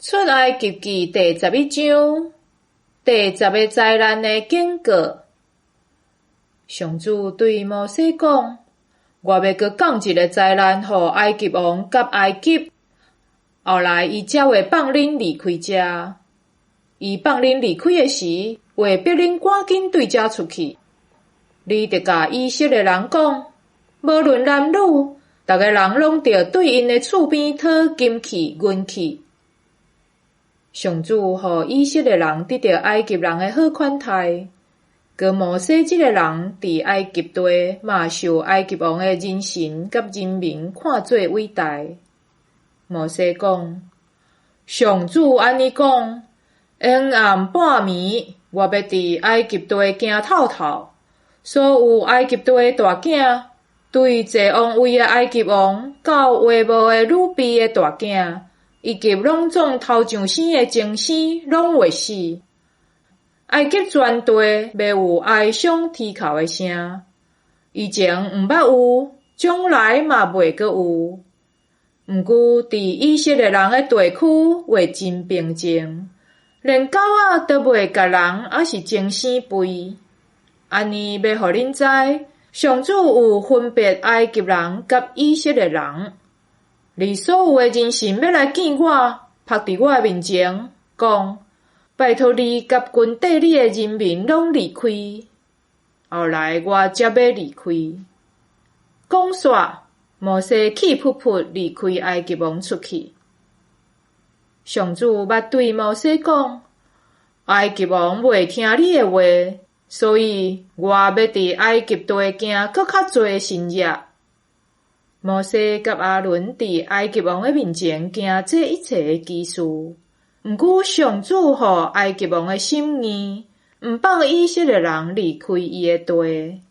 出埃及記第十一章，第十个災難的警告。上主對摩西講：我欲閣降一个災難予埃及王佮埃及，後來伊才會放恁離開遮。伊放恁離開的時，會逼恁趕緊對遮出去。你著共以色列人講，無論男女，逐个人攏著對𪜶的厝邊討金器、銀器。上主予以色列人得著埃及人的好款待，閣摩西這个人佇埃及地嘛受埃及王的人神佮人民看做偉大。摩西講：上主按呢講，下暗半暝，我欲佇埃及地行透透，所有埃及地的大囝，對坐王位的埃及王到話母的女婢的大囝，以及攏總頭上生的精生，攏會死。埃及全地袂有哀傷啼哭的聲，以前毋捌有，將來嘛袂閣有。毋過佇以色列人的地區會真平靜，連狗仔都袂共人抑是精生吠。按呢欲予恁知，上主有分別埃及人佮以色列人。你所有的人神欲來見我，伏佇我的面前，講：拜託你佮軍隊裡的人民攏離開。後來我才欲離開。講煞，摩西氣噗噗離開埃及王出去。上主捌對摩西講：埃及王袂聽你的話，所以我欲佇埃及地行閣較濟神跡。摩西佮亞倫佇埃及王的面前行這一切的奇事，毋過上主予埃及王的心硬，毋放以色列人離開伊的地。